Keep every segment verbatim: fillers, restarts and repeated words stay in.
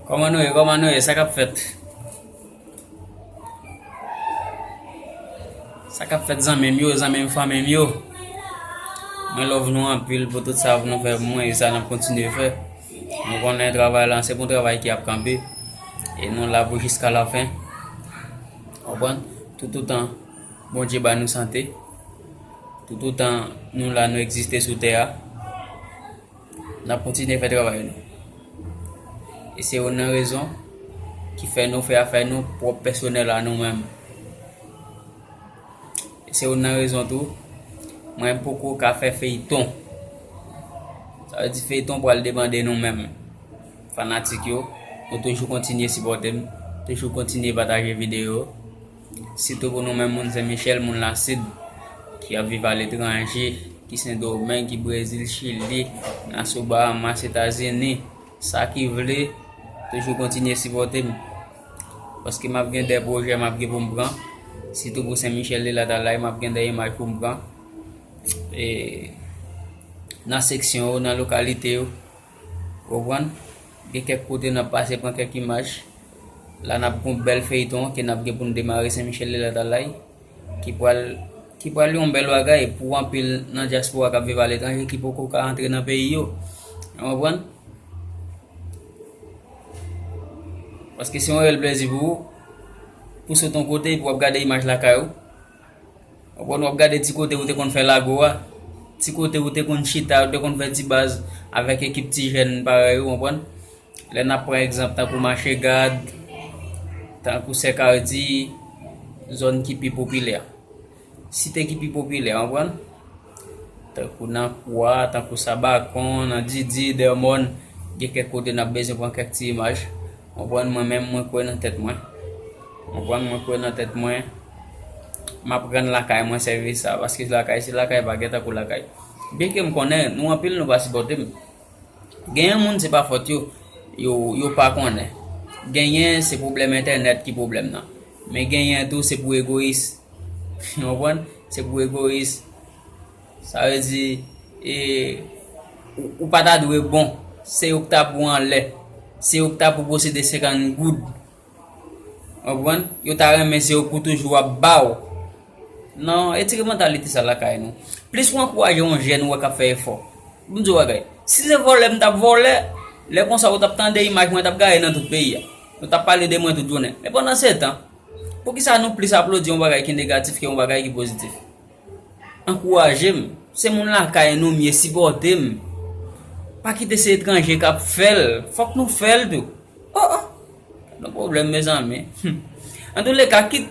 Kòman nou ye? Kòman nou ye? Sa k ap fèt? Sa k ap fèt, zanmi m yo, zanmi m, fanmi m yo? Mwen love nou anpil pou tout sa nou fè pou mwen e sa n ap kontinye fè. Nou konnen travay la se pou yon travay ki ap kanpe e nou la pou jiska lafen. Konprann? Toutotan Bondye ba nou sante, toutotan nou la, nou egziste sou tè a, n ap kontinye fè travay nou. E se youn nan rezon ki fè nou fè afè nou pwòp pèsonèl a nou menm. E se youn nan rezon tou, mwen poko ka fè feyton. Sa vle di feyton pral depande nou menm. Fanatik yo, nou toujou kontinye sipòte m, toujou kontinye pataje videyo. Sitou pou nou menm moun Sen Michèl, moun Lasid, ki ap viv aletranje, ki Sendomeng, ki Brezil, Chili, nan sou Bahamas, Etazini, sa ki vle, toujou kontinye sipòte m. Paske m ap gen de pwojè m ap gen pou m pran. Sitou pou Sen Michèl de Latalay, m ap gen de imaj pou m pran. E nan seksyon yo, nan lokalite yo, konprann? Gen kèk kote n ap pase pran kèk imaj. La n ap gon bèl feyton ke n ap gen pou n demare Sen Michèl de Latalay, ki pral, ki pral yon bèl bagay pou anpil nan dyaspora k ap viv aletranje ki poko ka antre nan peyi yo. Ou konprann? Paske se yon reyèl plezi pou ou, pou sot yon kote epi w ap gade imaj lakay ou. Ou konprann, w ap gade ti kote ou te konn fè lago a, ti kote ou te konn chita, ou te konn fè ti baz avèk ekip ti jèn parèy ou, konprann? Lè n ap pran egzanp tankou Mache Gad, tankou Sèkadi, zòn ki pi popilè. Site ki pi popilè, konprann? Tankou nan Kwa, tankou Sabakon, nan Didi, Dèmòn, gen kèk kote n ap bezwen pran kèk ti imaj. Konprann, mwen menm, mwen kwè nan tèt mwen. Konprann, mwen kwè nan tèt mwen. M ap rann lakay mwen sèvis sa, paske lakay se lakay, pa gen tankou lakay. Byenke m konnen, nou anpil nou pa sipòte m. Genyen moun se pa fòt yo, yo, yo pa konnen. Genyen se pwoblèm entènèt ki pwoblèm nan. Men genyen tou se pou egoyis. Ou konprann? Se pou egoyis. Sa vle di, e, ou, ou pa ta dwe bon. Se yo ki ta pou anlè. Se yo ki ta pou posede senkant goud. Ou konprann? Yo ta renmen se yo pou toujou ap ba w. Non, retire mantalite sa lakay nou. Plis ou ankouraje yon jèn ou wè k ap fè efò. Pou m di w bagay. Si se vòlè m t ap vòlè, lè konsa ou t ap tande imaj mwen t ap gaye nan tout peyi a. Nou t ap pale de mwen tout jounen. Men pandan se tan, poukisa nou plis aplodi yon bagay ki negatif ke yon bagay ki pozitif? Ankouraje m. Se moun lakay nou m ye, sipòte m. Pa kite se etranje k ap fè l. Fòk nou fè l tou. Oh, oh. Gad yon pwoblèm, mezanmi. Antouleka, kit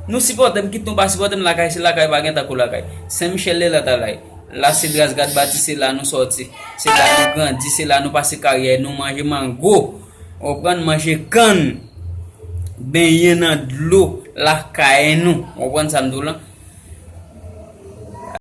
nou sipòte m, kit nou pa sipòte m, lakay se lakay, pa gen tankou lakay. Sen Michèl de Latalay. Lasid Ras Gad Bati, se la nou sòti. Se la nou grandi, se la nou pase karyè nou, manje mango. Ou konprann, manje kann. Benyen nan dlo lakay nou. Ou konprann sa m di w lan?